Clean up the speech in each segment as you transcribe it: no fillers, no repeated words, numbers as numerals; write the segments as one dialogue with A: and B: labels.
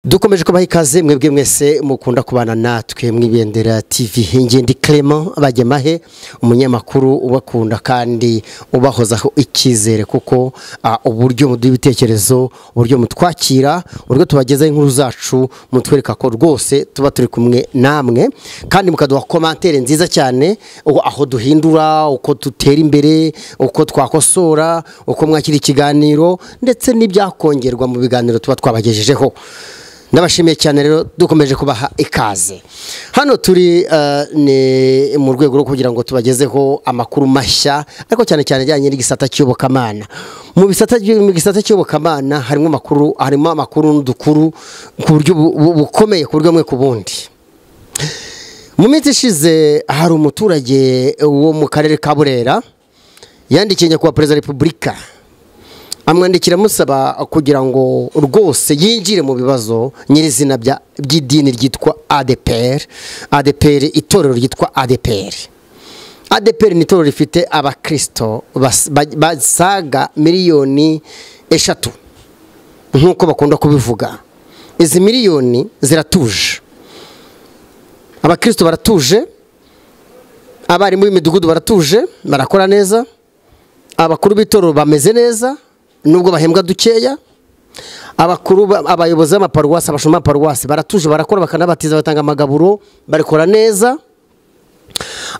A: Dukomeje kubaha ikaze mwebwe mwese mukunda kubana natwe mu Ibendera TV. Ngendi Clement Bagemahe, umunyamakuru ubakunda kandi ubahozaho icyizere, kuko uburyo muduha ibitekerezo, uburyo mutwakira, uburyo tubagezaho inkuru zacu, mutwereka ko rwose tuba turi kumwe namwe, kandi mukaduha commentaire nziza cyane aho duhindura, uko dutera imbere, uko twakosora, uko mwakira ikiganiro, ndetse n'ibyakongerwa mu biganiro tuba twabagejejeho. Ndabashimiye cyane rero, dukomeje kubaha ikaze. Hano turi ni mu rwego rwo kugira ngo tubagezeho amakuru mashya, ariko cyane cyane ajyanye n'igisata cy'iyobokamana. Mu gisata cy'iyobokamana harimo amakuru n'udukuru ku buryo bukomeye, ku buryo bumwe ku bundi. Mu minsi ishize hari umuturage wo mu karere ka Burera yandikiye nyakubahwa Perezida wa Repubulika, amwandikira amusaba kugira ngo rwose yinjire mu bibazo nyirizina by'idini ryitwa ADPR. ADPR, itorero ryitwa ADPR. ADPR ni itorero rifite abakristo basaga 3 miliyoni nk'uko bakunda kubivuga. Izi miliyoni ziratuje, abakristo baratuje, abarimu b'imidugudu baratuje, barakora neza, abakuru b'itorero bameze neza nubwo bahembwa dukeya, abakuru, abayobozi b'amaparuwasi, abashumba b'amaparuwasi baratuje, barakora, bakanabatiza, batanga amagaburo, barikora neza.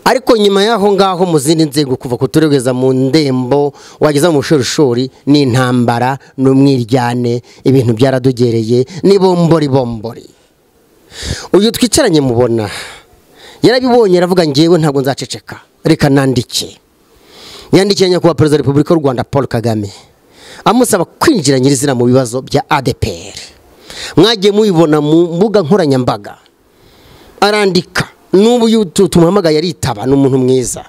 A: Ariko nyuma y'aho ngaho mu zindi nzego, kuva ku turere kugeza mu ndembo, wageza mu bushorishori, ni intambara n'umwiryane, ibintu byaradugereye, ni bombori bombori. Uyu twicaranye mubona yarabibonye, aravuga: "Ngewe ntabwo nzaceceka, reka nandike." Yandikiye nyakubahwa Perezida wa Repubulika y'u Rwanda Paul Kagame, amusaba kwinjira nyirizina mu bibazo bya ADPR. Mwagiye mubibona mu mbuga nkoranyambaga, arandika. N'ubu iyo tumuhamagaye aritaba, ni umuntu mwiza,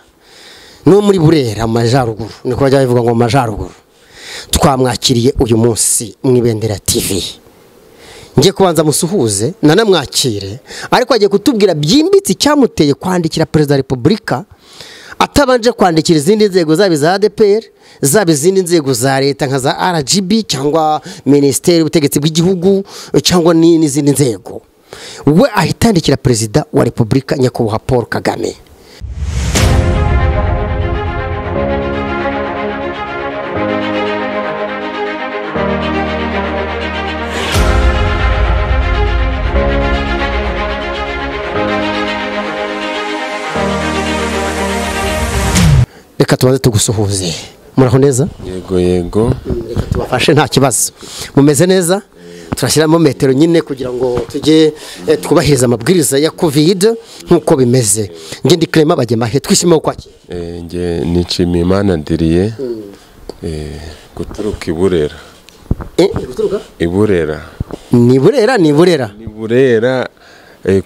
A: no muri Burera mu majyaruguru, niko bajya babivuga ngo mu majyaruguru. Twamwakiriye uyu munsi mu Ibendera TV. Ngiye kubanza musuhuze nanamwakire, ariko agiye kutubwira byimbitse icyamuteye kwandikira Perezida wa Repubulika atabanje kwandikira izindi nzego, zaba iza ADPR, zaba izindi nzego za leta nka za RGB cyangwa Minisiteri y'Ubutegetsi bw'Igihugu cyangwa n'izindi nzego. We ahita yandikira Perezida wa Repubulika Nyakubahwa Paul Kagame. Reka tubanze tugusuhuze. Muraho neza?
B: Yego.
A: Reka tubafashe, nta kibazo. Mumeze neza? Turashyiramo metero nyine kugira ngo tujye twubahirize amabwiriza ya COVID nk'uko bimeze. Njye ndi Clement Bagemahe, twishimiye kwakira.
B: Nge nishimiye Imana ndiriye guturuka i Burera.
A: Guturuka?
B: I Burera.
A: Ni Burera, ni Burera.
B: Ni Burera,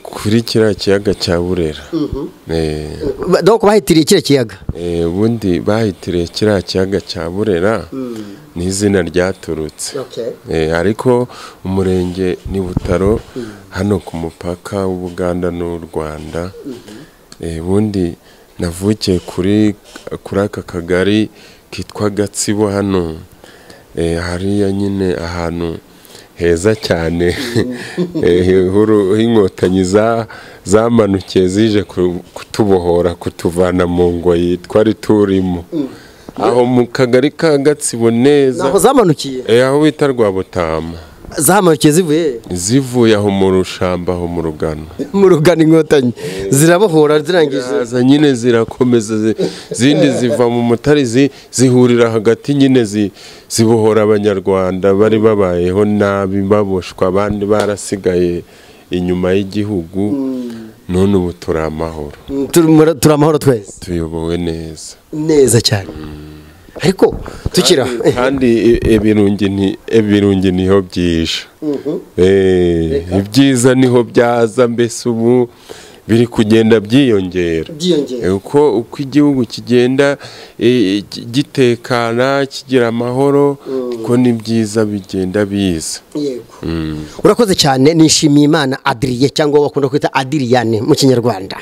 B: kuri kiriya kiyaga cya Burera.
A: Donc bahitiriye kiriya kiyaga.
B: Ubundi bahitiriye kiriya kiyaga cya Burera, ni izina ryaturutse. Ariko umurenge ni Butaro, hano ku mupaka w'Ubuganda n'u Rwanda. Ubundi navukiye kuri aka kagari kitwa Gatsibo hano. Hariya nyine ahantu heza cyane h'inkotanyi zamanukiye zije kutubohora, kutuvana mu ngoyi twari turimo, aho mu kagari ka Gatsibo neza.
A: Naho zamanukiye?
B: Aho bita Rwabutama.
A: Zamanukiye zivuye?
B: Zivuye aho mu rushamba, aho mu rugano.
A: Mu rugano, inkotanyi zirabohora zirangije.
B: Ziraza nyine, zirakomeza, zindi ziva mu mutari, zihurira hagati nyine, zibohora abanyarwanda bari babayeho nabi, baboshwa, abandi barasigaye inyuma y'igihugu. None ubu turi amahoro.
A: Turi amahoro twese.
B: Tuyobowe neza.
A: Neza cyane. Ariko tukira
B: Kandi ebirungi niho byisha. Ibyiza niho byaza, mbese ubu biri kugenda byiyongera.
A: Byiyongera.
B: Uko igihugu kigenda gitekana, kigira amahoro, ko ni byiza bigenda biza.
A: Yego, urakoze cyane. Nishimiye Imana Adrien, cyangwa bakunda kwita Adriyane mu Kinyarwanda.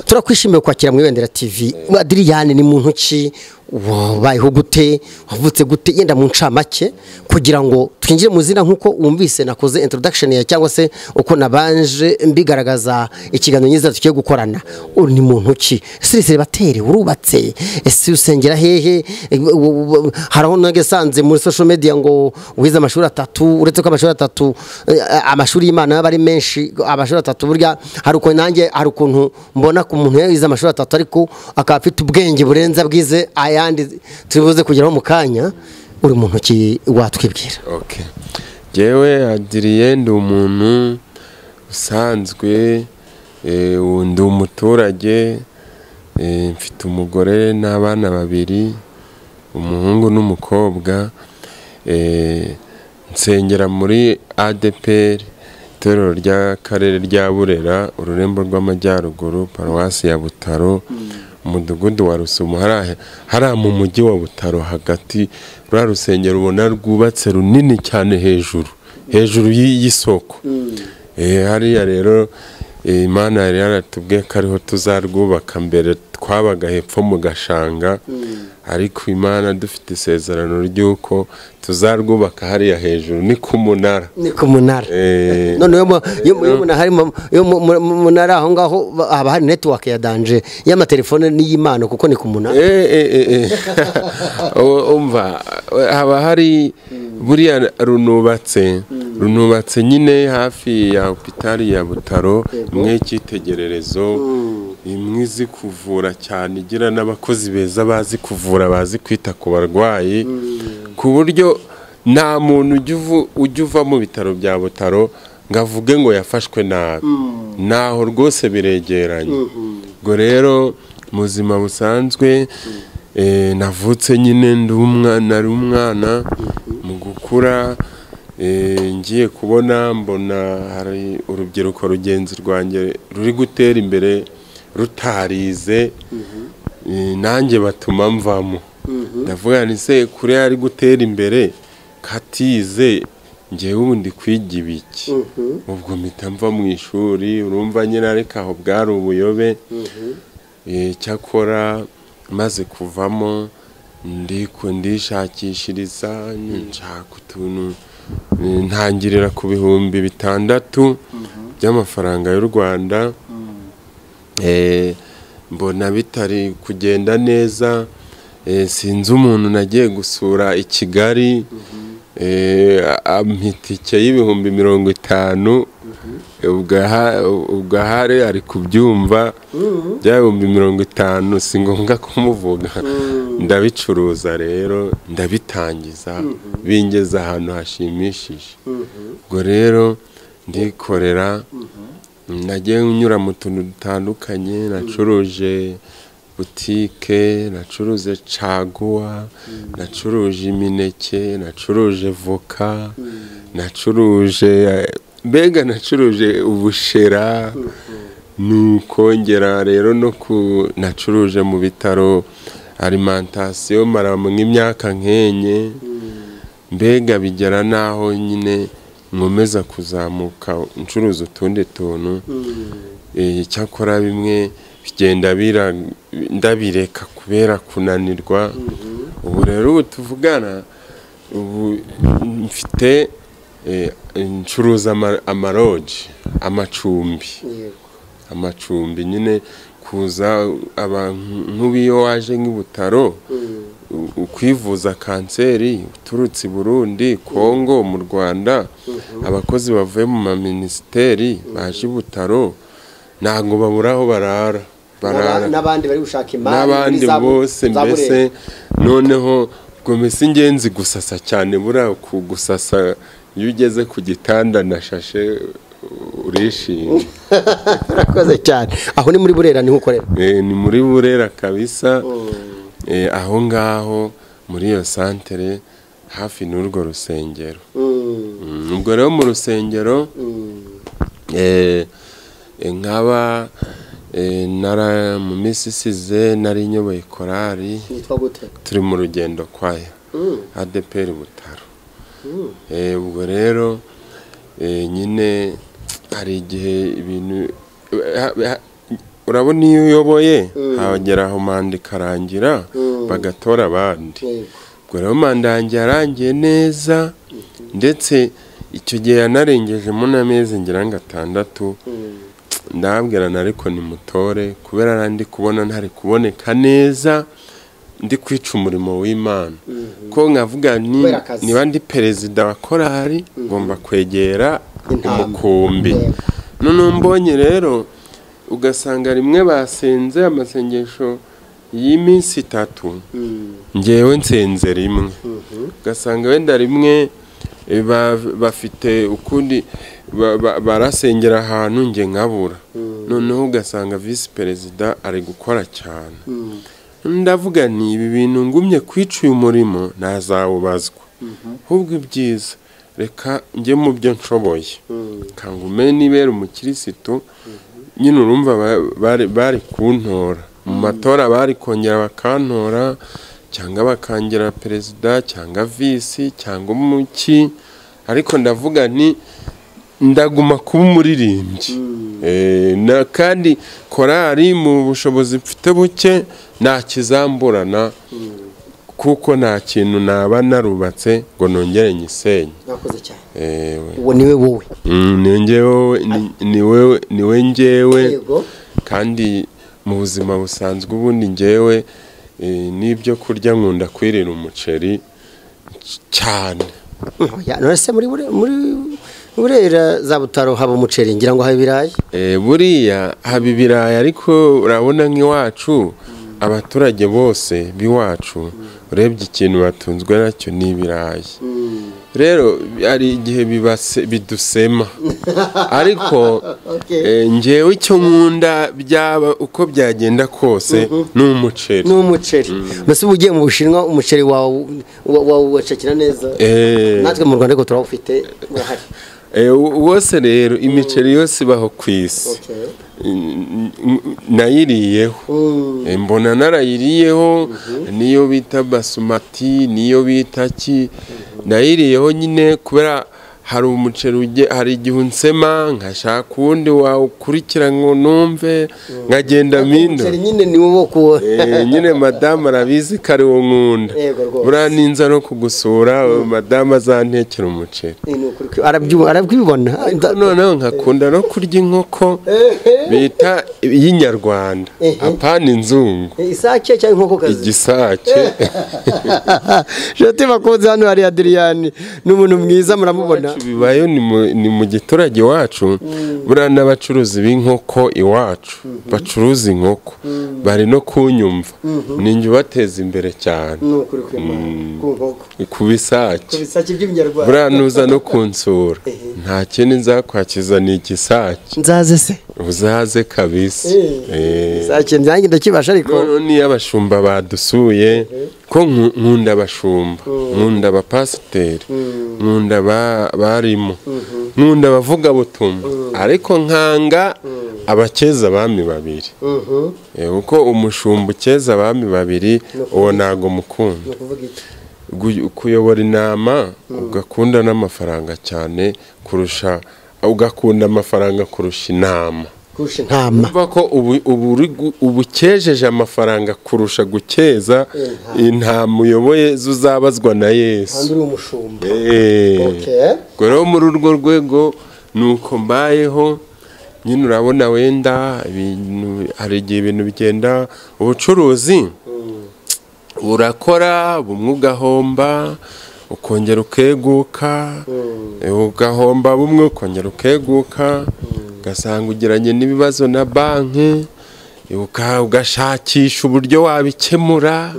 A: Turakwishimiye kwakira mu Ibendera TV. Adriyane ni muntu ki? Wabayeho gute, wavutse gute, yenda mu ncamake kugira ngo twinjire mu zina nkuko wumvise nakoze introduction ya cyangwa se uko nabanje mbigaragaza ikiganiro nyiza tugiye gukorana. Uri ni muntu ki? Ese célibataire, urubatse? Ese usengera hehe? Haraho nagesanze muri social media ngo wize amashuri 3, uretse ko amashuri 3 amashuri y'Imana aba ari menshi, amashuri 3 burya hari uko nanjye hari ukuntu mbona ku muntu yize amashuri 3 ariko akaba afite ubwenge burenza bwize ayandi tubibuze kugeraho mu kanya. Uri muntu ki watwibwira?
B: Okay, jewe Adrien ndi umuntu usanzwe, ndi umuturage, mfite umugore n'abana 2, umuhungu n'umukobwa. Nsengera muri ADPR, itorero ry'akarere rya Burera, ururembo rw'amajyaruguru, paruwasi ya Butaro, umudugudu wa Rusumo, hariya mu mujyi wa Butaro hagati. Ruriya rusengero ubona rwubatse runini cyane hejuru hejuru y'isoko. Hariya rero Imana yari yaratubwiye ko ariho tuzarwubaka. Mbere twabaga hepfo mu gashanga, ariko Imana dufite isezerano ry'uko tuzarwubaka hariya hejuru, ni ku munara.
A: Ni ku munara. None iyo munara aho ngaho haba hari network ya danger y'amatelefone n'iy'Imana, kuko ni ku munara.
B: Umva, haba hari buriya runubatse nyine hafi ya hopitali ya Butaro, imwe y'icyitegererezo, imwe izi kuvura cyane, igira n'abakozi beza bazi kuvura, bazi kwita ku barwayi, ku buryo nta muntu ujya uva mu bitaro bya Butaro ngo avuge ngo yafashwe nabi. Naho rwose biregeranye. Ubwo rero mu buzima busanzwe navutse nyine ndi umwana, umwana mu gukura ngiye kubona mbona hari urubyiruko rugenzi rwanjye ruri gutera imbere rutarize, nanjye batuma mvamo. Ndavuga nti se kure ari gutera imbere katize, ngewe ubundi kwiga ibiki? Ubwo mpita mva mu ishuri, urumva nyine, ariko aho bwari ubuyobe. Cyakora maze kuvamo ndishakishiriza, nshaka utuntu, ntangirira ku 6000 by'amafaranga y'u Rwanda. Mbona bitari kugenda neza. Sinzi umuntu nagiye gusura i Kigali, ampa itike y'50,000. Ubwo ahari ari kubyumva, bya 50,000 si ngombwa kumuvuga. Ndabicuruza rero, ndabitangiza, bingeza ahantu hashimishije. Ubwo rero ndikorera, nagiye nyura mu tuntu dutandukanye, nacuruje butike, nacuruje caguwa, nacuruje imineke, nacuruje voka, nacuruje mbega nacuruje ubushera. Nukongera rero no ku nacuruje mu bitaro alimentation mara nk'imyaka nkenye, mbega bigera naho nyine nkomeza kuzamuka ncuruza utundi tuntu. Icyakora bimwe bigenda ndabireka kubera kunanirwa. Ubu rero ubu tuvugana, ubu mfite ncuruza amaroji, amacumbi. Amacumbi nyine kuza nk'ubiyo waje nk'ibutaro ukwivuza kanseri uturutse i Burundi, Kongo, mu Rwanda, abakozi bavuye mu maminisiteri baje ibutaro ntabwo babura aho barara,
A: n'abandi bari gushaka imari
B: n'abandi bose mbese. Noneho ubwo mbese ingenzi gusasa cyane, buriya kugusasa iyo ugeze ku gitanda nashashe urishimye.
A: Urakoze cyane. Aho ni muri Burera niho ukorera?
B: Ni muri Burera kabisa, aho ngaho muri iyo santere hafi n'urwo rusengero. Ubwo rero mu rusengero nkaba nara mu minsi isize nari nyoboye korali turi mu rugendo kwaya ADPR Butaro. Ubwo rero nyine hari igihe ibintu Urabona iyo uyoboye hagera aho manda ikarangira, bagatora abandi. Ubwo rero manda yanjye yarangiye neza, ndetse icyo gihe yanarengejemo n'amezi ngira ngo 6. Ndababwirana ariko nimutore, kubera ndi kubona ntari kuboneka neza, ndi kwica umurimo w'Imana. Ko nkavuga niba ndi perezida wa korali ngomba kwegera umukumbi. None mbonye rero ugasanga rimwe basenze amasengesho y'iminsi 3, ngewe nsenze rimwe. Ugasanga wenda rimwe bafite ukundi barasengera ahantu nge nkabura. Noneho ugasanga visi perezida ari gukora cyane. Ndavuga nti ibi bintu ngumye kwica uyu murimo ntazawubazwa. Ahubwo ibyiza reka njye mu byo nshoboye, kangume nibera umukirisitu. Nyine urumva bari kuntora mu matora, bari kongera bakantora, cyangwa bakangira perezida cyangwa visi cyangwa umuki. Ariko ndavuga nti ndaguma kuba umuririmbyi. Kandi korali mu bushobozi mfite buke nta kizamburana, kuko nta kintu naba narubatse ngo nongere nyisenye.
A: Uwo niwe wowe?
B: Niwe njyewe. Kandi mu buzima busanzwe ubundi njyewe n'ibyo kurya nkunda kwirira umuceri cyane.
A: None muri Burera za Butaro haba umuceri, ngira ngo haba ibirayi?
B: Buriya haba ibirayi, ariko urabona nk'iwacu abaturage bose b'iwacu urebye ikintu batunzwe nacyo ni ibirayi. Rero hari igihe bidusema, ariko ngewe icyo nkunda byaba uko byagenda kose ni umuceri.
A: Ni umuceri. Mbese uba ugiye mu Bushinwa umuceri wawe wawucakira neza? Natwe mu Rwanda ariko turawufite, urahari.
B: Wose rero imiceri yose ibaho ku isi nayiriyeho, mbona narayiriyeho, niyo bita basumati, niyo bita ki, nayiriyeho nyine. Kubera hari umuceri, hari igihe unsema nkashaka uwundi wawukurikira ngo numve, nkagenda mindo nyine. Madamu arabizi ko ari wo nkunda, buriya ninza no kugusura madamu azantekera umuceri.
A: Arabyibona.
B: Noneho nkakunda no kurya inkoko bita y'inyarwanda, apana inzungu.
A: Isake cyangwa inkokokazi?
B: Igisake.
A: Nshuti bakunze, hano hari Adriyani, ni umuntu mwiza muramubona.
B: Bibayo ni mu giturage iwacu, buriya n'abacuruzi b'inkoko iwacu bacuruza inkoko bari no kunyumva, ninjye ubateza imbere cyane ku bisake. Buriya nuza no kunsura nta kindi nzakwakiza ni igisake.
A: Nzaze se?
B: Uzaze kabisa.
A: Isake nanjye ndakibasha. Ariko
B: niyo abashumba badusuye, ko nkunda abashumba, nkunda abapasiteri, nkunda abarimu, nkunda abavugabutumwa, ariko nkanga abakeza abami babiri. Kuko umushumba ukeza abami babiri uwo ntago mukunda. Kuyobora inama ugakunda n'amafaranga cyane kurusha, ugakunda amafaranga kurusha inama.
A: Kurusha intama.
B: Urumva ko ubu ukejeje amafaranga kurusha gukeza intama uyoboye, zuzabazwa na Yesu.
A: Kandi uri umushumba.
B: Ubwo rero muri urwo rwego ni uko mbayeho nyine. Urabona wenda ibintu, hari igihe ibintu bigenda, ubucuruzi urakora bumwe ugahomba, ukongera ukeguka, ugahomba bumwe ukongera ukeguka, ugasanga ugiranye n'ibibazo na banki, ugashakisha uburyo wabikemura,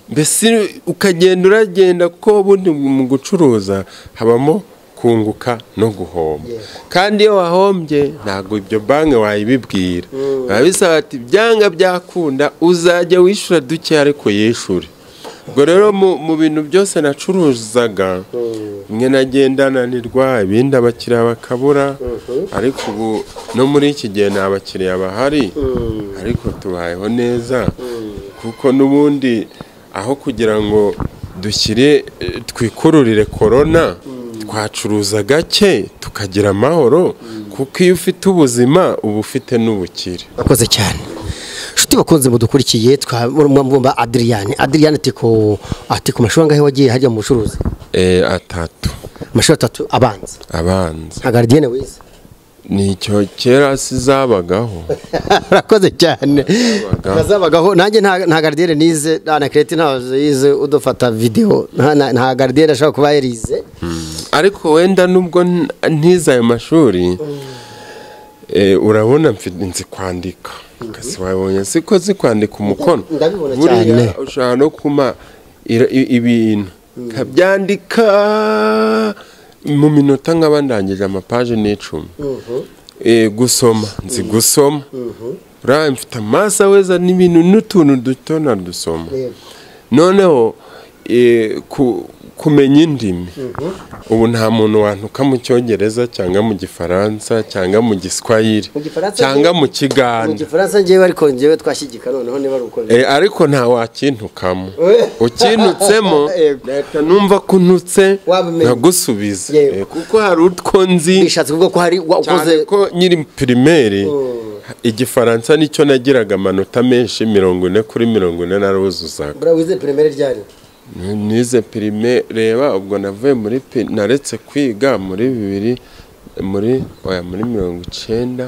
B: mbese ukagenda uragenda, kuko ubundi mu gucuruza habamo kunguka no guhomba. Kandi iyo wahombye ntabwo ibyo banki wayibibwira, biba bisaba ati byanga byakunda uzajya wishyura duke ariko yishure. Ubwo rero mu bintu byose nacuruzaga, bimwe nagenda nanirwa, ibindi abakiriya bakabura, ariko ubu no muri iki gihe nta bakiriya bahari, ariko tubayeho neza, kuko n'ubundi aho kugira ngo dushyire twikururire korona. Twacuruza gake tukagira amahoro, kuko iyo ufite ubuzima uba ufite n'ubukire.
A: Urakoze cyane. Nshuti bakunze mudukurikiye, twamwumva Adrien. Adrien ati ku mashuri angahe wagiye hajya mu bucuruzi?
B: 3.
A: Amashuri 3 abanza.
B: Abanza.
A: Nta gardienne wize?
B: Nicyo kera sizabagaho.
A: Urakoze cyane. Nazabagaho nanjye nta gardienne nize, na Crete ntazo yize udufata video. Nta gardienne ashobora kuba yarize.
B: Ariko wenda nubwo ntize ayo mashuri, urabona nzi kwandika. Kasi wabonye siko zi kwandika umukono.
A: Ndabibona cyane.
B: Ushobora no kuma ibintu kabyandika mu minota nkaba ndangije amapaje 10. Gusoma nzi gusoma. Ura mfite amaso weza n'ibintu n'utuntu duto nadusoma. Noneho kumenya indimi, ubu nta muntu wantuka mu Cyongereza cyangwa mu Gifaransa cyangwa mu Giswahili cyangwa mu Kiganda.
A: Mu Gifaransa ngewe ariko ngewe twashyigika noneho niba ari uko.
B: Ariko nta wakintukamo. Ukintutsemo leta numva kuntutse nkagusubiza, kuko hari utwo nzi.
A: Bishatse kuvuga ko hari wakoze
B: ko nyiri primaire Igifaransa nicyo nagiraga amanota menshi, 40 kuri 40 naruzuzaga.
A: Bra wize primaire ryari?
B: Nize primaire, reba ubwo navuye muri naretse kwiga muri 2000 muri oya muri 98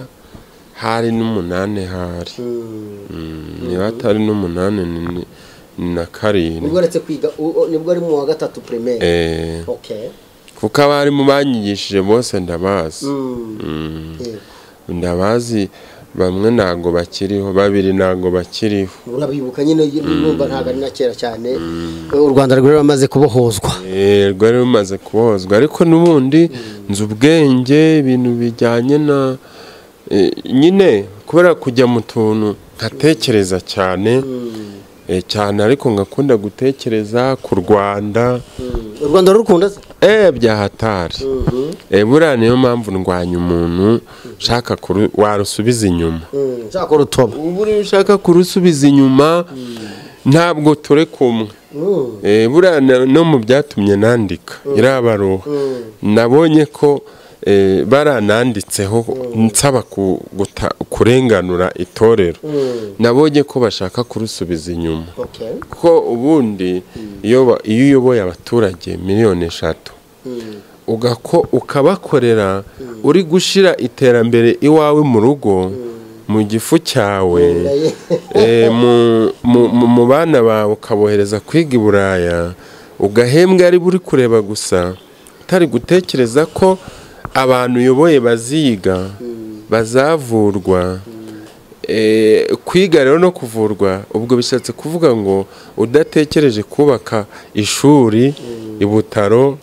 B: hari n'umunane hari. Niba atari n'umunane ni na 7.
A: Nibwo naretse kwiga nibwo ari mu wa 3 primaire. Okay.
B: Kuko abari mu banyigishije bose ndabazi. Ndabazi bamwe ntago bakiriho, babiri ntago bakiriho.
A: Urabibuka nyine numva ntago ari na kera cyane. U Rwanda rwari rumaze kubohozwa.
B: Rwari rumaze kubohozwa, ariko nubundi nzi ubwenge ibintu bijyanye na nyine kubera kujya mu tuntu nkatekereza cyane cyane, ariko ngakunda gutekereza ku Rwanda.
A: U Rwanda rukunda se?
B: Byahatari. Buriya niyo mpamvu ndwanya umuntu ushaka warusubiza inyuma.
A: Ushaka urutoba.
B: Buriya ushaka kurusubiza inyuma ntabwo turi kumwe. Buriya no mu byatumye nandika irabaruha, nabonye ko barananditseho nsaba kurenganura itorero. Nabonye ko bashaka kurusubiza inyuma. Ko ubundi iyo uyoboye abaturage miliyoni 3 ukabakorera uri gushira iterambere iwawe mu rugo, mu gifu cyawe, mu bana bawe ukabohereza kwiga i Buraya, ugahembwa ari buri kureba gusa, utari gutekereza ko abantu uyoboye baziga, bazavurwa. Kwiga rero no kuvurwa ubwo bishatse kuvuga ngo udatekereje kubaka ishuri i Butaro,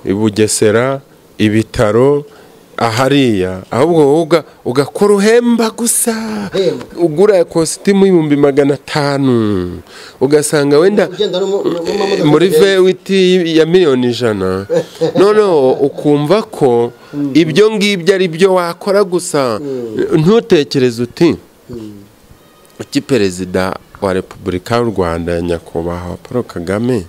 B: i Bugesera, ibitaro ahariya, ahubwo ugakora uhemba gusa, ugura kositimu 500,000 ugasanga wenda muri VWT ya miliyoni 100, noneho ukumva ko ibyo ngibyo ari byo wakora gusa, ntutekereze uti iki Perezida wa Repubulika y'u Rwanda Nyakubahwa Paul Kagame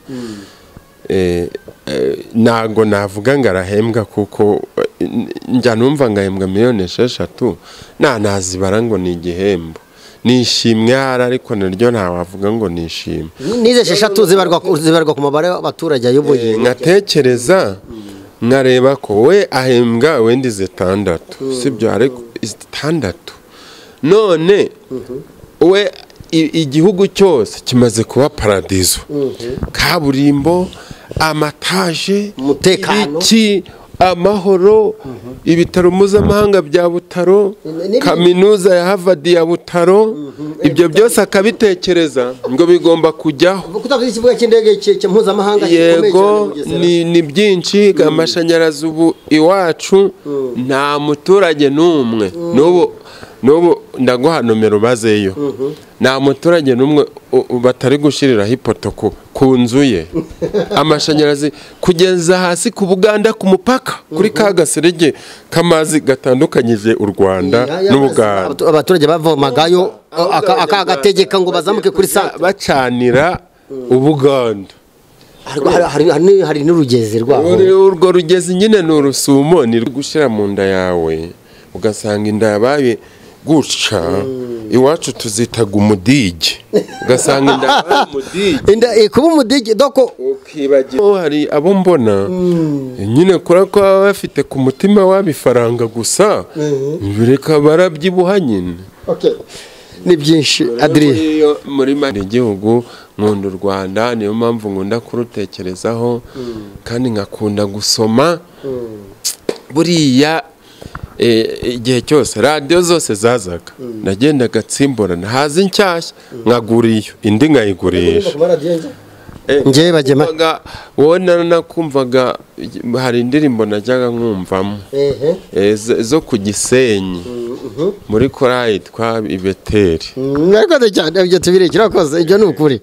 B: ntago navuga ngo arahembwa, kuko njya numva ngahembwa miliyoni 6 nazibara ngo ni igihembo, nishimwe hari, ariko naryo ntawavuga ngo nishimwe.
A: Nize 6 zibarwa ku mubare w'abaturage ayoboye.
B: Nkatekereza nkareba ko we ahembwa wenda 6, sibyo? Ariko 6 none we igihugu cyose kimaze kuba paradizo, kaburimbo, amataje,
A: umutekano,
B: amahoro, ibitaro mpuzamahanga bya Butaro, kaminuza ya Harvard ya Butaro, ibyo byose akabitekereza ngo bigomba kujyaho.
A: Kutavuze ikibuga cy'indege mpuzamahanga gikomeye cyane.
B: Yego, ni byinshi. Amashanyarazi ubu iwacu nta muturage n'umwe n'ubu ndaguha nomero bazeyo, nta muturage n'umwe batari gushiriraho ipoto ku nzu ye. Amashanyarazi kugeza hasi ku Buganda ku mupaka, kuri ka gaserege k'amazi gatandukanyije u Rwanda n'Ubuganda.
A: Abaturage bavomagayo akagategeka ngo bazamuke kuri sante
B: bacanira Ubuganda.
A: Hari n'urugezi rwaho.
B: Urwo rugezi nyine ni urusumo, ni gushyira mu nda yawe ugasanga inda yabaye gutya. Iwacu tuzitaga umudigi, ugasanga inda yabaye umudigi.
A: Inda kuba umudigi doko
B: ukibagira. Hari abo mbona nyine kora ko baba bafite ku mutima w'abifaranga gusa, bireka barabyibuha nyine.
A: Ni byinshi Adrien.
B: Muri igihugu nkunda u Rwanda, niyo mpamvu nkunda kurutekerezaho kandi nkakunda gusoma. Buriya igihe cyose radiyo zose zazaga nagendaga nsimburana, haza inshyashya nkagura iyo indi nkayigurisha.
A: Njye bagema
B: wowe nakumvaga hari indirimbo najyaga nkumvamo zo ku Gisenyi muri korali yitwa Ibeteri.
A: Mwakoze cyane, ibyo tubirekera urakoze, ibyo ni ukuri.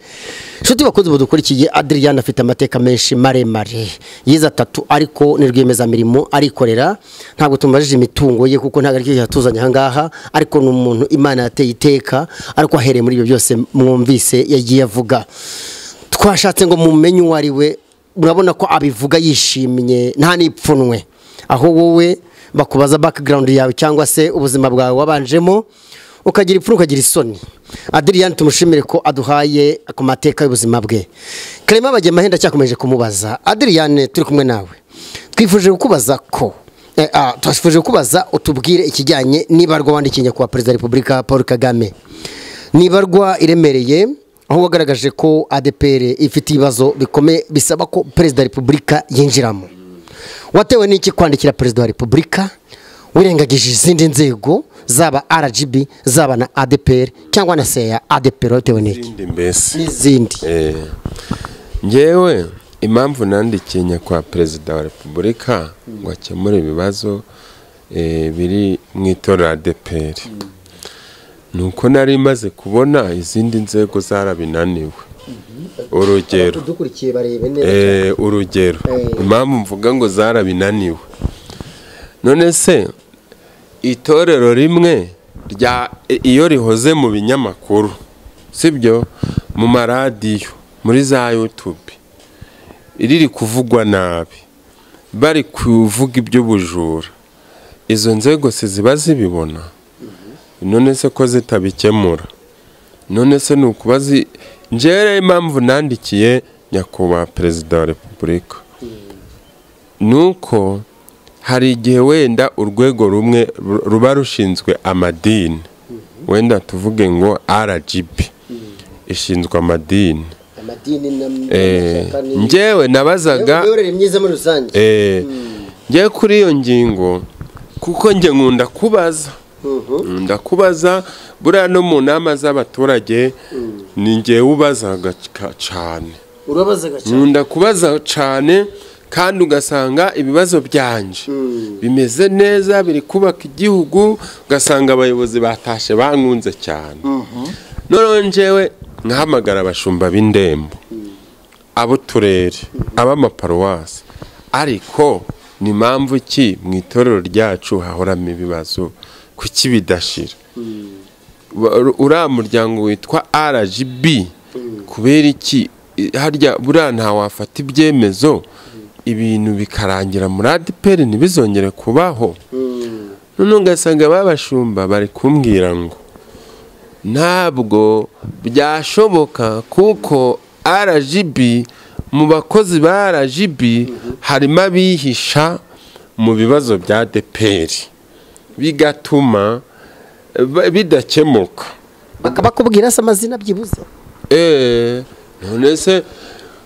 A: Inshuti bakunze budukurikiye, Adrien afite amateka menshi maremare, yize atatu ariko ni rwiyemezamirimo arikorera. Ntabwo tumubajije imitungo ye kuko ntabwo aricyo yatuzanye aha ngaha, ariko ni umuntu Imana yateye iteka, ariko ahereye muri ibyo byose mwumvise yagiye avuga. Twashatse ngo mumenye uwo ari we, murabona ko abivuga yishimye nta n'ipfunwe. Aho wowe bakubaza background yawe cyangwa se ubuzima bwawe wabanjemo ukagira ipfunwe ukagira isoni. Adrien tumushimire ko aduhaye ku mateka y'ubuzima bwe. Clement Bagemahe ndacyakomeje kumubaza. Adrien turi kumwe nawe, twifuje kukubaza ko twifuje kukubaza utubwire ikijyanye n'ibarwa wandikiye kwa Perezida wa Repubulika Paul Kagame. N'ibarwa iremereye aho wagaragaje ko ADPR ifite ibibazo bikomeye bisaba ko Perezida wa Repubulika yinjiramo. Watewe n'iki kwandikira Perezida wa Repubulika wirengagije izindi nzego zaba RGB zaba na ADPR cyangwa na CA ADPR? Watewe n'iki n'izindi?
B: Njyewe impamvu nandikiye nyakubahwa Perezida wa Repubulika ngo akemure ibibazo biri mu itorero ADPR nuko nari maze kubona izindi nzego zarabinaniwe. Urugero urugero impamvu mvuga ngo zarabinaniwe, none se itorero rimwe rya iyo rihoze mu binyamakuru, sibyo, mu maradiyo, muri za YouTube, riri kuvugwa nabi, bari kuvuga ibyo bujura, izo nzego se ziba zibibona? None se ko zitabikemura? None se nukubazi? Njyewe impamvu nandikiye nyakubahwa Perezida wa Repubulika nuko hari igihe wenda urwego rumwe ruba rushinzwe amadini, wenda tuvuge ngo RGB ishinzwe amadini. Njyewe nabazaga njyewe kuri iyo ngingo kuko njye nkunda kubaza. Ndakubaza buriya no mu nama z'abaturage ni njyewe ubazaga cyane. Nkunda kubaza cyane kandi ugasanga ibibazo byanje bimeze neza biri kubaka igihugu, ugasanga abayobozi batashe bankunze cyane. Noneho njyewe nkahamagara abashumba b'indembo, ab'uturere, ab'amaparuwasi, ariko ni mpamvu ki mu itorero ryacu hahoramo ibibazo kuki bidashira? Uriya muryango witwa RGB kubera iki harya buriya nta wafata ibyemezo ibintu bikarangira muri ADPR ntibizongere kubaho? None ugasanga babashumba bari kumbwira ngo ntabwo byashoboka kuko RGB mu bakozi ba RGB harimo abihisha mu bibazo bya ADPR bigatuma bidakemuka.
A: Bakabakubwira se amazina byibuze?
B: None se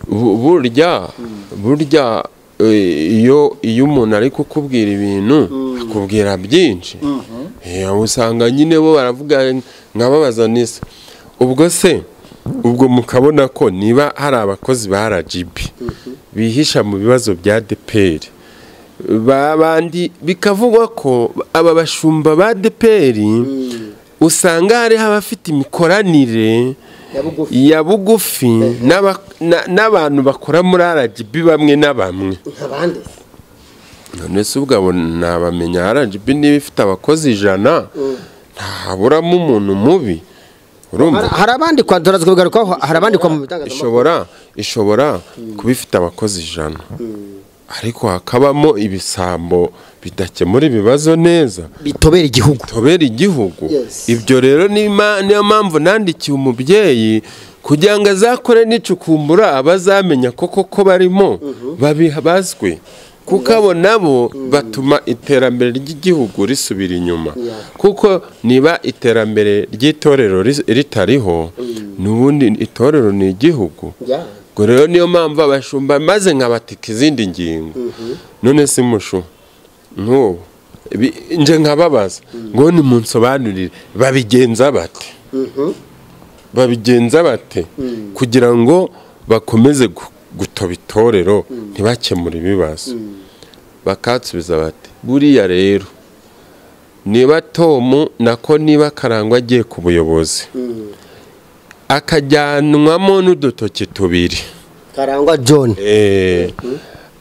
B: burya iyo umuntu ari kukubwira ibintu akubwira byinshi, usanga nyine bo baravuga nkababaza nisa ubwo se ubwo mukabona ko niba hari abakozi ba RGB bihisha mu bibazo bya ADPR babandi, bikavugwa ko aba bashumba ba ADPR usanga hari abafite imikoranire ya bugufi n'abantu bakora muri RGB bamwe na bamwe. None se ubwo nabamenya RGB niba ifite abakozi 100 ntaburamo umuntu mubi. Urumva
A: Hari abandi kwa turazwe bigarukaho, hari abandi kwa mu bitangazamakuru
B: ishobora kuba ifite abakozi 100, ariko hakabamo ibisambo bidakemura ibibazo neza,
A: bitobera igihugu,
B: bitobera igihugu. Ibyo rero niyo mpamvu nandikiye umubyeyi kugira ngo azakore n'icukumbura, abazamenya koko ko barimo babazwe, kuko abo nabo batuma iterambere ry'igihugu risubira inyuma. Kuko niba iterambere ry'itorero ritariho, n'ubundi itorero ni igihugu. Ubwo rero niyo mpamvu abashumba maze nkabatika izindi ngingo. None se mushu nk'ubu nje nkababaza ngo nimunsobanurire babigenza bate, babigenza bate kugira ngo bakomeze gutoba itorero ntibakemure ibibazo. Bakatsubiza bati buriya rero niba Tom nako niba Karangwa agiye ku buyobozi akajyanwamo n'udutoki tubiri,
A: Karangwa John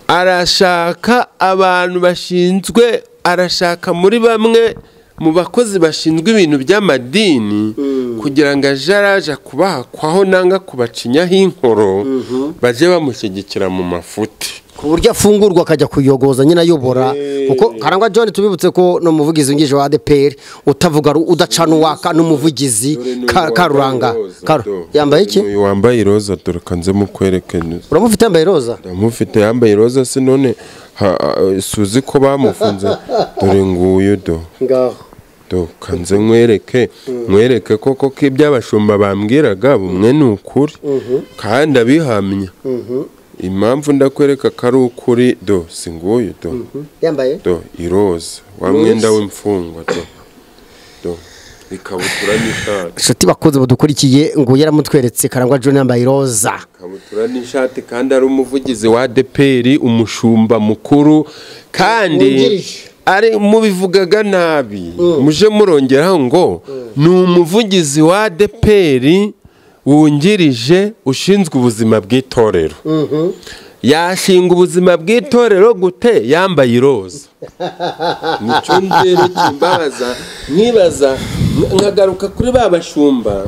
B: arashaka abantu bashinzwe, arashaka muri bamwe mu bakozi bashinzwe ibintu by'amadini kugira ngo aje araja kubahakwaho nanga kubacinyaho inkoro, baje bamushyigikira mu mafuti,
A: ku buryo afungurwa akajya kuyogoza nyine ayobora. Kuko Karangwa John tubibutse ko no muvugizi wungirije wa ADPR utavuga udacana uwaka, n'umuvugizi Karuranga yambaye iki?
B: Uyu wambaye iroza, dore kanze mukwereke.
A: Uramufite yambaye iroza?
B: Ndamufite yambaye iroza, se none suzi ko bamufunze? Dore nguyu do
A: ngaho,
B: do kanze nkwereke, nkwereke koko ko iby'abashumba bambwiraga bumwe ni ukuri kandi abihamya. Impamvu ndakwereka ko ari ukuri, do si nguyu do
A: yambaye
B: do iroza wa mwenda w'imfungwa, do do ikabutura n'ishati.
A: Inshuti bakunze badukurikiye, ngo yaramutweretse Karangwa John yambaye iroza,
B: ikabutura n'ishati, kandi ari umuvugizi wa ADPR, umushumba mukuru, kandi ari mubivugaga nabi, muje murongeraho ngo ni umuvugizi wa ADPR wungirije ushinzwe ubuzima bw'itorero. Yashinga ubuzima bw'itorero gute yambaye iroza? Nicyo ngero kimbabaza, nkibaza nkagaruka kuri ba bashumba,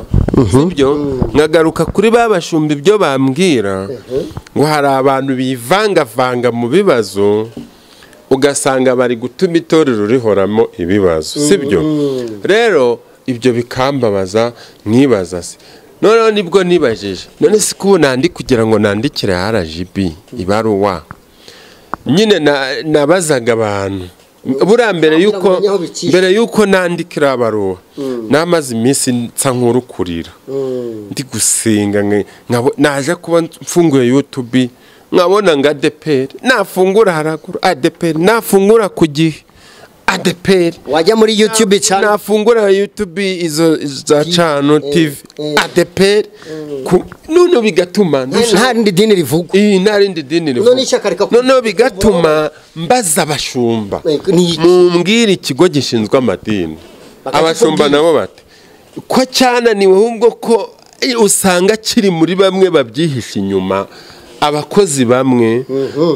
B: sibyo? Nkagaruka kuri ba bashumba ibyo bambwira ngo hari abantu bivangavanga mu bibazo, ugasanga bari gutuma itorero rihoramo ibibazo, sibyo? Rero ibyo bikambabaza, nkibaza se noneho nibwo nibajije, none si ko nandi kugira ngo nandikire RGB ibaruwa nyine nabazaga abantu buriya mbere yuko nandikira abaruwa, namaze iminsi nsa nk'urukurira ndi gusenga, naje kuba mfunguye YouTube nkabona ngo ADPR nafungura haraguru, ADPR nafungura ku gihe, ADPR
A: wajya muri YouTube cyane
B: nafungura YouTube izo za Cano TV ADPR, none bigatuma
A: nta rindi dini rivugwa,
B: nta rindi dini rivugwa, none bigatuma mbaza abashumba mumbwire ikigo gishinzwe amadini. Abashumba nabo bati ko cyananiwe, ahubwo ko usanga kiri muri bamwe babyihisha inyuma, abakozi bamwe.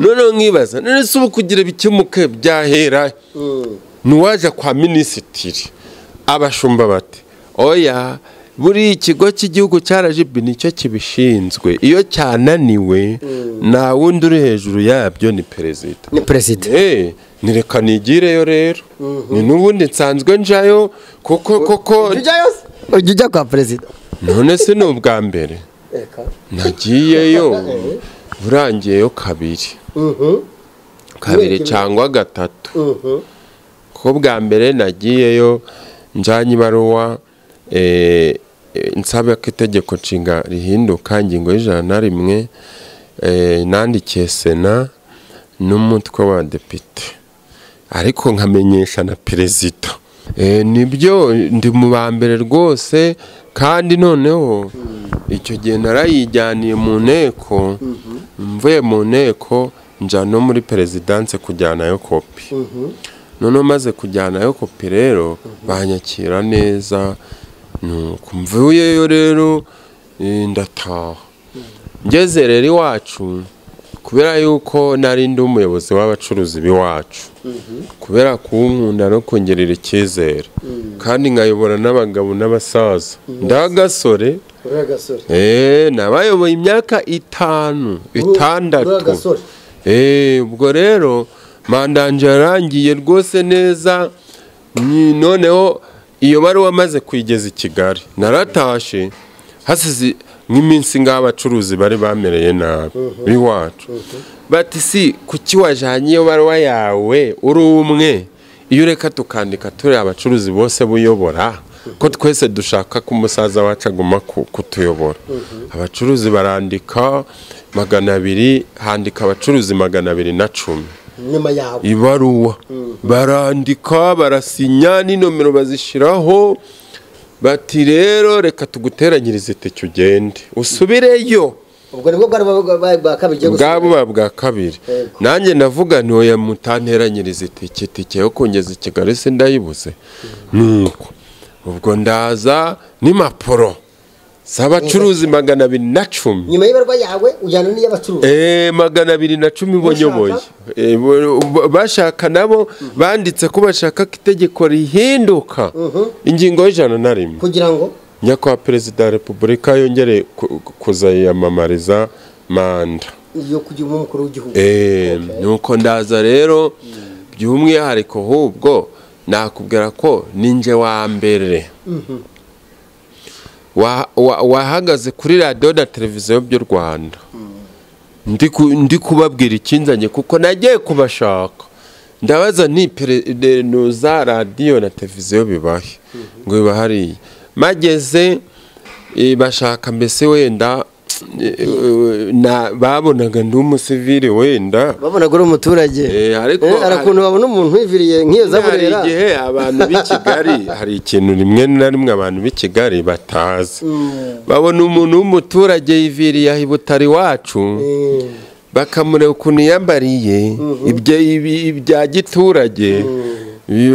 B: Noneho nkibaza none se ubu kugira bikemuke byahera nuwaje kwa minisitiri? Abashumba bati oya, buri ikigo cy'igihugu cya RGB nicyo kibishinzwe, iyo cyananiwe nta wundi uri hejuru yabyo, ni perezida,
A: ni perezida.
B: Nireka nigireyo rero, ni n'ubundi nsanzwe njayo kuko koko
A: ujya kwa perezida.
B: None se ni ubwa mbere nagiyeyo, burangiyeyo kabiri cyangwa gatatu. Kuko bwa mbere nagiyeyo njyanye ibaruwa nsaba ko itegeko nshinga rihinduka ingingo y'101, nandikiye Sena n'umutwe wa depite, ariko nkamenyesha na perezida. Nibyo ndi mu ba mbere rwose, kandi noneho icyo gihe narayijyaniye mu nteko, mvuye mu nteko nja no muri perezidanse kujyanayo kopi. Noneho maze kujyanayo kopi rero banyakira neza, nuko mvuyeyo rero ndataha. Ngeze rero iwacu Kubera yuko nari ndi umuyobozi w'abacuruzi b'iwacu, kubera kunkunda no kongerera icyizere, kandi nkayobora n'abagabo n'abasaza, ndagasore nabayoboye imyaka 5 6. Ubwo rero mandanje yarangiye rwose neza. Noneho iyo baruwa maze kuyigeza i Kigali, naratashe hasize nk'iminsi ngaho abacuruzi bari bamereye nabi b'iwacu, bati si kuki wajanye iyo baruwa yawe uri umwe, iyo ureka tukandika turi abacuruzi bose buyobora, ko twese dushaka ko umusaza wacu aguma kutuyobora. Abacuruzi barandika 200, handika abacuruzi 210
A: nyuma yawe
B: ibaruwa, barandika barasinya n'inomero bazishiraho, bati rero reka tuguteranyirize itike ugende usubireyo.
A: Ubwo nibwo bwa kabiri
B: bwabo bwa kabiri. Nanjye ndavuga nti oya mutanteranyirize itike yo kongeza i Kigali se ndayibuze. Nuko ubwo ndaza n'impapuro z'abacuruzi 210
A: nyuma y'ibarwa yawe ujyana n'iy'abacuruzi
B: 210 bonyoboye. Bashaka nabo banditse ko bashaka ko itegeko rihinduka ingingo y'101
A: kugira ngo
B: nyakubahwa Perezida wa Repubulika yongere kuzayamamariza manda
A: yo kugira umukuru w'igihugu.
B: Nuko ndaza rero by'umwihariko ahubwo nakubwira ko ninje wa mbere wahagaze kuri radiyo na televiziyo by'u Rwanda ndi kubabwira ikinzanye, kuko nagiye kubashaka ndabaza nti za radiyo na televiziyo bibahe, ngo biba hariya. Mageze bashaka mbese wenda babonaga ndi umusivili, wenda
A: babonaga uri umuturage,
B: ariko
A: hari ukuntu babona umuntu wiviriye nk'iyo zaburera.
B: Hari igihe abantu b'i Kigali, hari ikintu rimwe na rimwe abantu b'i Kigali batazi, babona umuntu w'umuturage yiviriye aho i Butare iwacu, bakamureba ukuntu yambariye ibya giturage,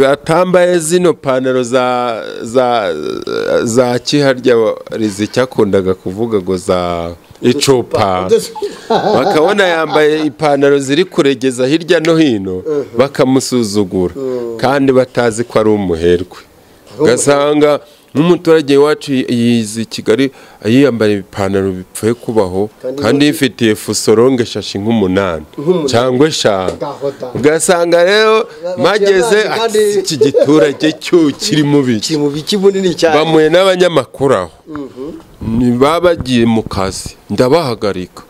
B: batambaye zino pantaro za kiharya rizicyakundaga kuvuga ngo za icupa, bakabona yambaye ipantaro ziri kuregeza hirya no hino, bakamusuzugura kandi batazi ko ari umuherwe. Ugasanga nk'umuturage wacu yize Kigali yiyambara ipantaro bipfuye kubaho, kandi yifitiye fusoronge shashi nk'umunani cyangwa 5. Ugasanga rero mageze iki giturage cyo kiri mu biki bamuye n'abanyamakuru aho babagiye mu kazi, ndabahagarika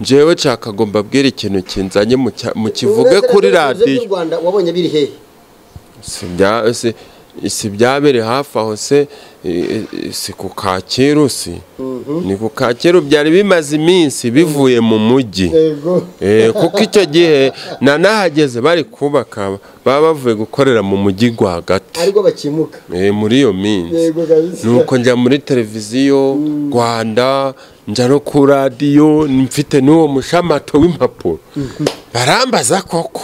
B: njyewe nshaka ngo mbabwire ikintu kinzanye mu kivuge kuri radiyo.
A: Wabonye biri hehe?
B: Si byabere hafi aho se, si ku Kacyiru, si ni ku Kacyiru, byari bimaze iminsi bivuye mu mujyi, kuko icyo gihe nanahageze bari kubaka, baba bavuye gukorera mu mujyi rwagati
A: ariko bakimuka
B: muri iyo minsi. Nuko njya muri televiziyo Rwanda, njya no ku radiyo, mfite n'uwo mushamato w'impapuro, barambaza koko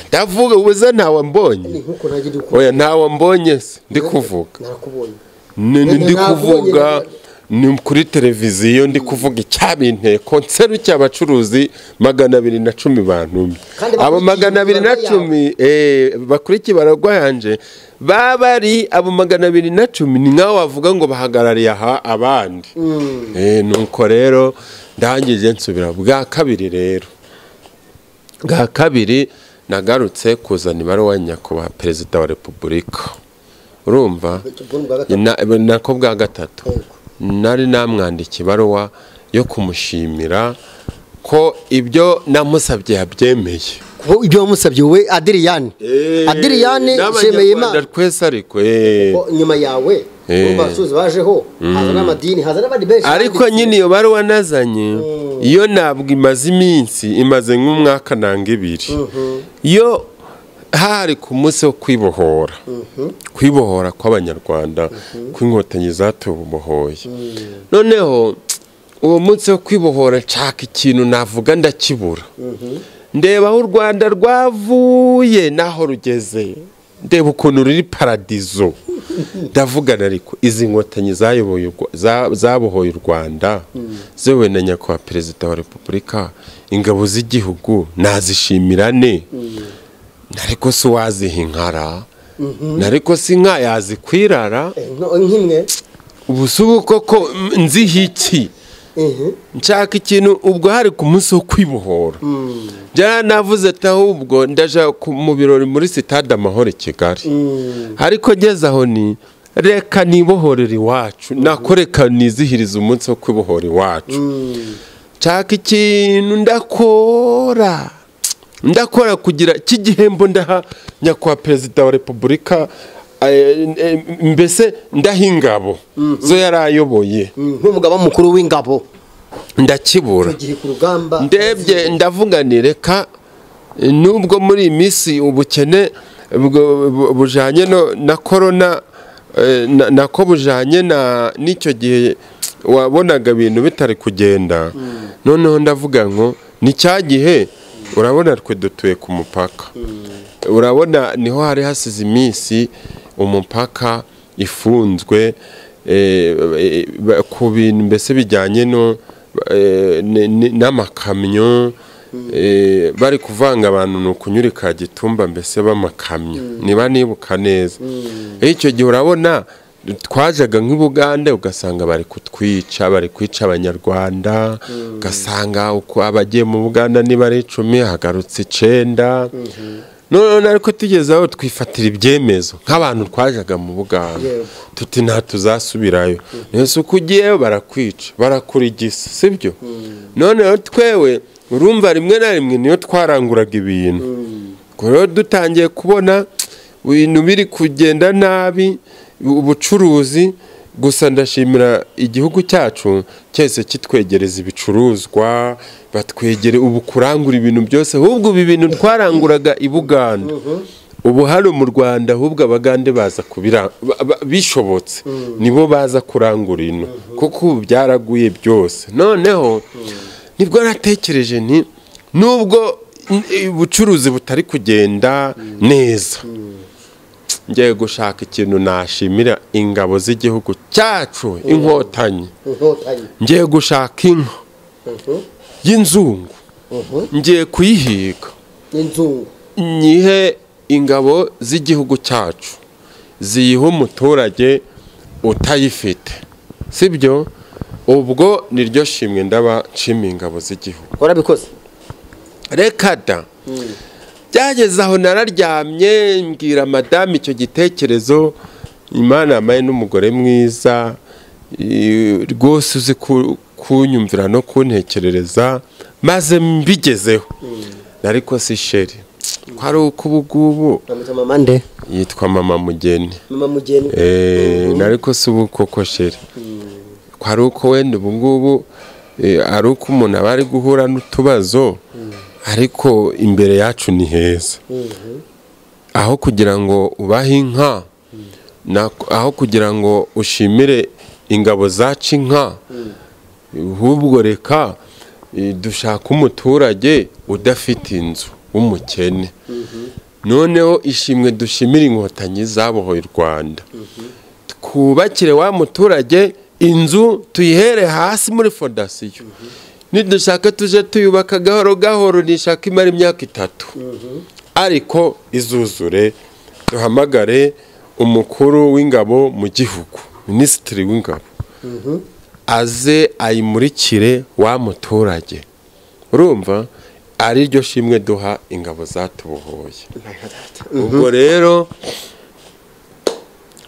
B: ndavuga ubuze ntawe mbonye. Oya ntawe mbonye se, ndi kuvuga ndi kuvuga ni kuri televiziyo, ndi kuvuga icyabinteko nserukiye abacuruzi 210 bantumye. Abo 210 bakurikiye baragwa yanje babari abo 210 ni nkaho wavuga ngo bahagarariye aha abandi. Nuko rero ndangije nsubira bwa kabiri rero. Bwa kabiri nagarutse kuzana ibaruwa nyakubahwa Perezida wa Repubulika. Urumva nako bwa gatatu nari namwandikiye ibaruwa yo kumushimira ko ibyo namusabye yabyemeye.
A: Ibyo wamusabye wowe Adiriyani, Adiriyani Nshimiyimana
B: twese, ariko
A: nyuma yawe abacuruzi bajeho haza n'amadini, haza n'abandi benshi.
B: Ariko nyine iyo baruwa nazanye iyo ntabwo imaze iminsi, imaze nk'umwaka nanga 2. Iyo hari ku munsi wo kwibohora, kwibohora kw'abanyarwanda kw'inkotanyi zatubohoye. Noneho uwo munsi wo kwibohora nshaka ikintu navuga ndakibura, ndeba aho u Rwanda rwavuye naho rugeze, ndeba ukuntu ruri paradizo. Ndavugana ariko izi nkotanyi zayoboye zabohoye u Rwanda, ziyobowe na nyakubahwa Perezida wa Repubulika, ingabo z'igihugu nazishimirane, ariko si waziha inkara, ariko si inka yazikwirara
A: nk'imwe.
B: Ubu si ubu koko nziha iki? Nshaka ikintu. Ubwo hari ku munsi wo kwibohora, byaranavuze ati ahubwo ndaja mu birori muri Sitade Amahoro i Kigali, ariko ngeze aho ni reka nibohorere iwacu, nako reka nizihirize umunsi wo kwibohora iwacu. Nshaka ikintu ndakora kugira cy'igihembo ndaha nyakubahwa Perezida wa Repubulika, mbese ndaha ingabo zo yari ayoboye
A: nk'umugaba mukuru w'ingabo,
B: ndakibura.
A: Tugiye ku rugamba.
B: Ndebye ndavuga nti reka, nubwo muri iyi minsi ubukene bujanye na korona, nako bujanye na n'icyo gihe wabonaga ibintu bitari kugenda, noneho ndavuga ngo ni cya gihe urabona twe dutuye ku mupaka, urabona niho hari hasize iminsi umupaka ifunzwe, ku bintu mbese bijyanye no n'amakamyo, bari kuvanga abantu ni ukunyura Kagitumba mbese b'amakamyo, niba nibuka neza. Icyo gihe urabona twajaga nk'i Bugande ugasanga bari kutwica, bari kwica Abanyarwanda, ugasanga uko abagiye mu Buganda niba ari 10 hagarutse 9. None ariko tugeze aho twifatira ibyemezo nk'abantu twajaga mu Buganda, tuti nta tuzasubirayo, nese uko ugiyeyo barakwica, barakurigisa, sibyo? Noneho twewe urumva rimwe na rimwe niyo twaranguraga ibintu. Ubwo rero dutangiye kubona ibintu biri kugenda nabi, ubucuruzi. Gusa ndashimira igihugu cyacu cyese kitwegereza ibicuruzwa, batwegere ubu kurangura ibintu byose. Ahubwo ibi bintu twaranguraga i Buganda, ubu hano mu Rwanda ahubwo Abagande baza kubira, bishobotse nibo baza kurangura ino, kuko ubu byaraguye byose. Noneho nibwo natekereje nti nubwo ubucuruzi butari kugenda neza, ngiye gushaka ikintu nashimira ingabo z'igihugu cyacu, Inkotanyi.
A: Inkotanyi.
B: Ngiye gushaka inka y'inzungu, ngiye kuyihiga,
A: Inzungu.
B: nyihe ingabo z'igihugu cyacu, ziyiha umuturage utayifite, sibyo? Ubwo niryo shimwe ndaba nshimiye ingabo z'igihugu.
A: Warabikoze?
B: Reka da. Byageze aho nararyamye, mbwira madamu icyo gitekerezo. Imana yampaye n'umugore mwiza rwose uzi kunyumvira no kuntekerereza, maze mbigezeho. Ariko si chérie, ko ari uko ubu ngubu
A: Bamwita mama nde?
B: Yitwa mama Mugeni.
A: Mama Mugeni.
B: Ariko si ubu koko chérie, ko ari uko wenda ubu ngubu ari uko umuntu aba ari guhura n'utubazo, ariko imbere yacu ni heza. Aho kugira ngo ubahe inka, aho kugira ngo ushimire ingabo zaca inka, ahubwo reka dushake umuturage udafite inzu w'umukene, noneho ishimwe dushimire Inkotanyi zabohoye u Rwanda, twubakire wa muturage inzu, tuyihere hasi muri fondasiyo. Nidushaka tuje tuyubaka gahoro gahoro, nishaka imara imyaka 3, ariko izuzure. Duhamagare umukuru w'ingabo mu gihugu, minisitiri w'ingabo, aze ayimurikire wa muturage. Urumva ari ryo shimwe duha ingabo zatubohoye. Ubwo rero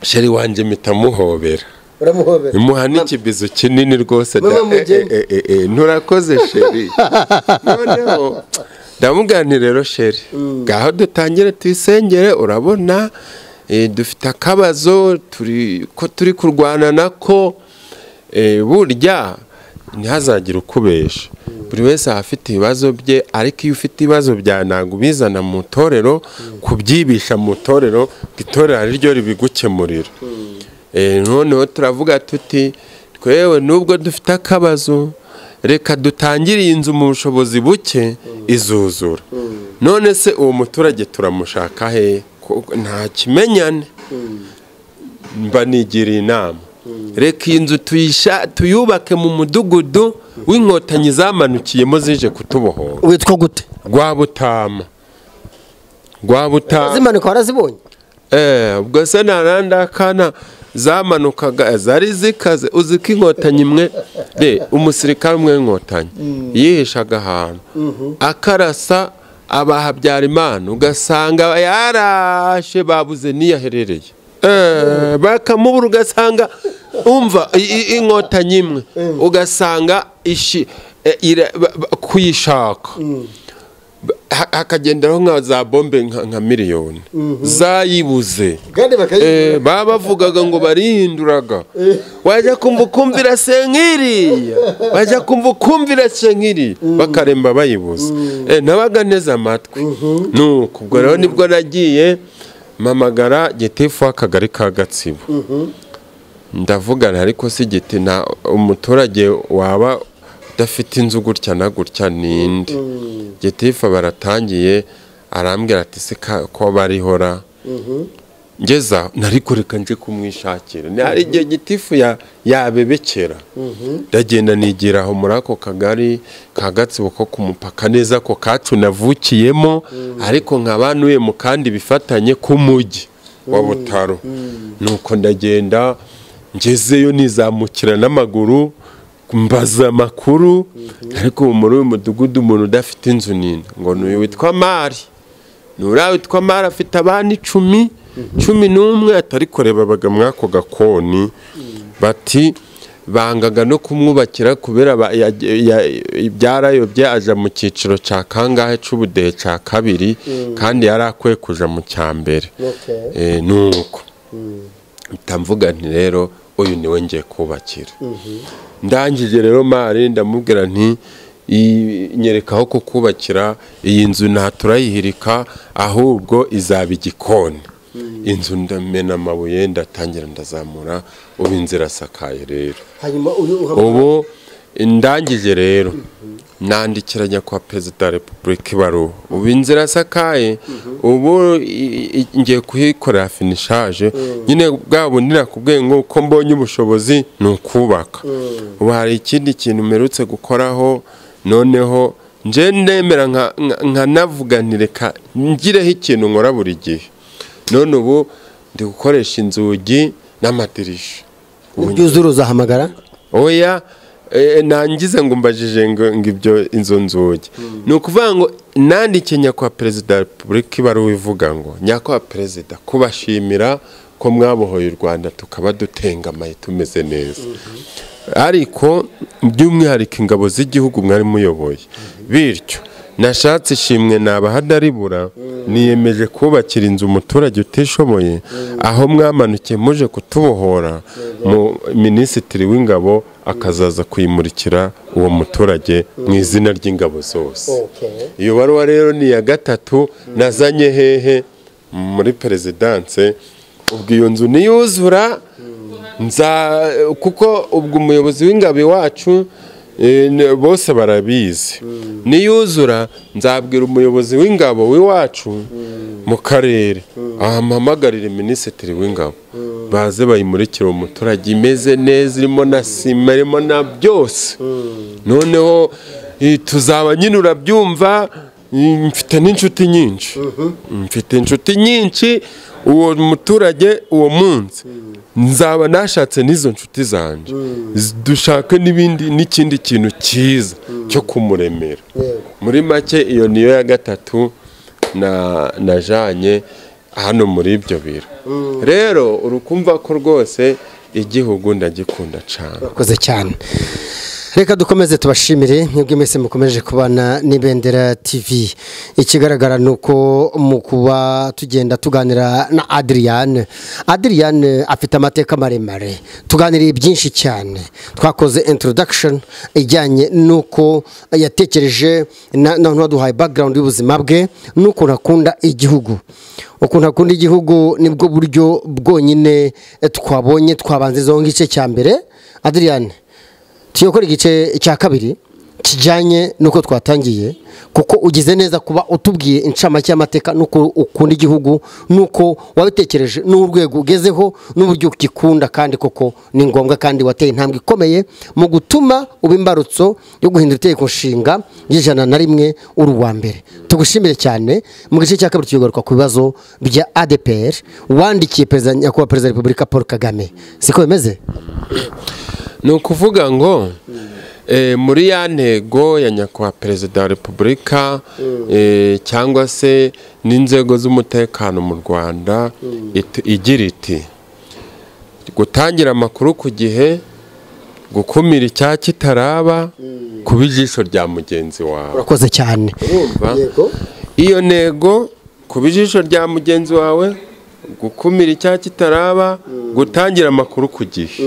B: chérie wanjye mpita muhobera.
A: Uramuhobera.
B: Muha n'ikibizo kinini rwose da.
A: Mama Mugeni.
B: Nturakoze chérie. Noneho ndamubwira nti rero chérie, ngaho dutangire tuyisengere. Urabona dufite akabazo turi ko turi kurwana nako. Burya ntihazagire ukubesha, buri wese aba afite ibibazo bye, ariko iyo ufite ibibazo bya ntabwo ubizana mu itorero kubyibisha mu itorero, ngo itorero ari ryo ribigukemurira. Noneho turavuga tuti twewe nubwo dufite akabazo, reka dutangire iyi nzu mu bushobozi buke, izuzura. None se uwo muturage turamushaka he? Nta kimenyane. Mba nigiriye inama, reka iyi nzu tuyubake mu mudugudu w'inkotanyi zamanukiyemo zije kutubohora.
A: Witwa gute?
B: Rwabutama. Rwabutama.
A: Zimanuka warazibonye?
B: Ubwo se narandakana zamanukaga zari zikaze. Uzi ko inkotanyi imwe, umusirikare umwe w'inkotanyi yihishaga ahantu akarasa aba Habyarimana, ugasanga yarashe babuze niyaherereye, bakamubura, ugasanga umva inkotanyi imwe ugasanga kuyishaka hakagenderaho nka za bombe nka miliyoni zayibuze. Baba bavugaga ngo barihinduraga, wajya kumva ukumvira senkiriya, wajya kumva ukumvira senkiriya, bakaremba bayibuze. Nabaga neza amatwi. Nuko ubwo rero nibwo nagiye mpamagara gitifu w'akagari ka Gatsibo, ndavugana, ariko si giti nta umuturage waba udafite inzu gutya na gutya ninde? Gitifu baratangiye arambwira ati se ko barihora ngeza nari kureka nje kumwishakira. Hari igihe gitifu yabebekera, ndagenda nigira aho muri ako kagari ka Gatsibo ko ku mupaka neza ko kacu navukiyemo, ariko nkaba ntuye mu kandi bifatanye k'umujyi wa Butaro. Nuko ndagenda ngezeyo nizamukira n'amaguru mbaza amakuru, ariko muri uyu mudugudu umuntu udafite inzu nini ngo n'uyu witwa Mari, nuriya witwa Mari afite abana 10, 11, atari kureba babaga muri ako gakoni, bati bangaga no kumwubakira kubera byarayobye aja mu cyiciro cya kangahe c'ubudehe cya kabiri, kandi yari akwiye kuja mu cya mbere. Nuko mvuga nti rero uyu niwe ngiye kubakira. Ndangije rero Mari ndamubwira nti nyereka aho kukubakira iyi nzu, nta turayihirika ahubwo izaba igikoni. Inzu ndamena amabuye ndatangira ndazamura, ubu inzu irasakaye rero. Ubu ndangije rero nandikiranya kwa Perezida wa Repubulika ibaruwa, ubu inzu irasakaye, ubu ngiye kuyikorera finishaje nyine. Bwa bundi nakubwiye ngo uko mbonye ubushobozi ni ukubaka. Ubu hari ikindi kintu mperutse gukoraho, noneho nje ndemera nkanavuga nti reka ngireho ikintu nkora buri gihe. None ubu ndi gukoresha inzugi n'amadirisha.
A: Ubyuzura uzahamagara?
B: Oya, nangize ngo mbajije ngo ibyo inzo nzugi. Ni ukuvuga ngo nandike nyakubahwa Perezida wa Repubulika ibaruwa ivuga ngo nyakubahwa Perezida, kubashimira ko mwabohoye u Rwanda tukaba dutengamaye tumeze neza, ariko by'umwihariko ingabo z'igihugu mwari muyoboye, bityo nashatse ishimwe nabahadaribura, niyemeje kubakira inzu umuturage utishoboye, aho mwamanukiye muje kutubohora, mu minisitiri w'ingabo akazaza kuyimurikira uwo muturage mu izina ry'ingabo zose. Iyo baruwa rero ni iya gatatu nazanye hehe muri perezidanse. Ubwo iyo nzu niyuzura nza, kuko ubwo umuyobozi w'ingabo iwacu bose barabizi, niyuzura nzabwira umuyobozi w'ingabo w'iwacu mu karere ampamagarire minisitiri w'ingabo baze bayimurikire umuturage, imeze neza, irimo na sima, irimo na byose. Noneho tuzaba nyine urabyumva, mfite n'inshuti nyinshi, mfite inshuti nyinshi. Uwo muturage uwo munsi nzaba nashatse n'izo nshuti zanjye, dushake n'ibindi n'ikindi kintu cyiza cyo kumuremera. Muri make iyo niyo ya gatatu najanye hano muri ibyo biro. Rero urukumva ko rwose igihugu ndagikunda cyane.
A: Urakoze cyane. Reka dukomeze tubashimire mwebwe mwese mukomeje kubana n'Ibendera TV. Ikigaragara nuko mu kuba tugenda tuganira na Adrian. Adrian afite amateka maremare, tuganiriye byinshi cyane, twakoze introduction ijyanye nuko yatekereje, noneho duhaye background y'ubuzima bwe nuko akunda igihugu. Ukuntu akunda igihugu nibwo buryo bwonyine twabonye twabanze zo ngice cya mbere. Adrian, tuyokora igice cya kabiri Kijyanye nuko twatangiye, kuko ugize neza kuba utubwiye incamake y'amateka nuko ukunda igihugu, nuko wabitekereje n'urwego ugezeho n'uburyo ukikunda, kandi koko ni ngombwa, kandi wateye intambwe ikomeye mu gutuma uba imbarutso yo guhindura itegeko nshinga y'101 uri uwa mbere. Tugushimire cyane. Mu gice cya kabiri tugaruka ku bibazo bya ADPR wandikiye perezida, nyakubahwa perezida wa Repubulika Paul Kagame, siko bimeze?
B: Ni ukuvuga ngo muri ya ntego ya nyakubahwa perezida wa Repubulika, cyangwa se n'inzego z'umutekano mu Rwanda, igira iti gutangira amakuru ku gihe, gukumira icyaha kitaraba, kuba ijisho rya mugenzi wawe.
A: Urakoze cyane.
B: Urumva iyo ntego, kuba ijisho rya mugenzi wawe, gukumira icyaha kitaraba, gutangira amakuru ku gihe.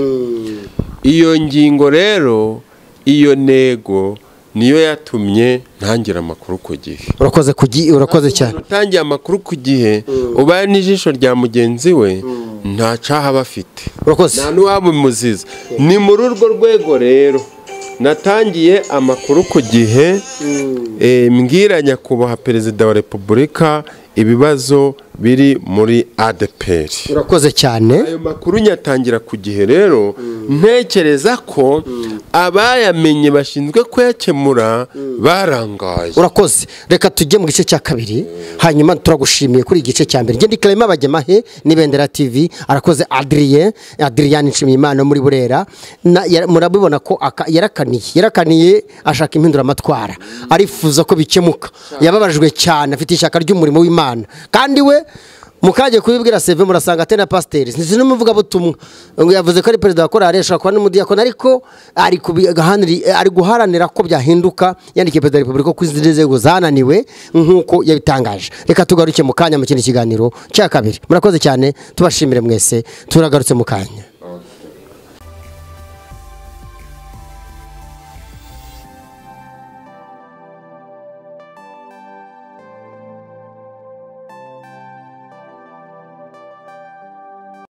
B: Iyo ngingo rero, iyo ntego niyo yatumye ntangira amakuru ku gihe.
A: Urakoze, urakoze cyane.
B: Utangiye amakuru ku gihe, ubaye n'ijisho rya mugenzi we, nta cyaha aba afite,
A: Urakoze.
B: nta n'uwabimuziza. Ni muri urwo rwego rero natangiye amakuru ku gihe, mbwira nyakubahwa perezida wa Repubulika ibibazo biri muri ADPR.
A: Urakoze cyane.
B: Ayo makuru nyatangira ku gihe rero, ntekereza ko abayamenye bashinzwe kuyakemura barangaye.
A: Urakoze. Reka tujye mu gice cya kabiri, hanyuma turagushimiye kuri igice cya mbere. Ngende Clement Bagemahe n'Ibendera TV. Arakoze Adrien, Adrien Nshimiyimana muri Burera. Murabibona ko yarakaniye ashaka impinduramatwara, arifuza ko bikemuka, yababajwe cyane, afite ishyaka ry'umurimo w'Imana, kandi we mukaje kubibwira CV murasanga atena pasiteri, si n'umuvugabutumwa, ngo yavuze ko ari perezida wa korali, ashobora kuba n'umudiyakoni, ariko ari guharanira ko byahinduka. Yandikiye perezida wa Repubulika ko izindi nzego zananiwe nk'uko yabitangaje. Reka tugaruke mu kanya mu kindi kiganiro cya kabiri. Murakoze cyane, tubashimire mwese, turagarutse mu kanya.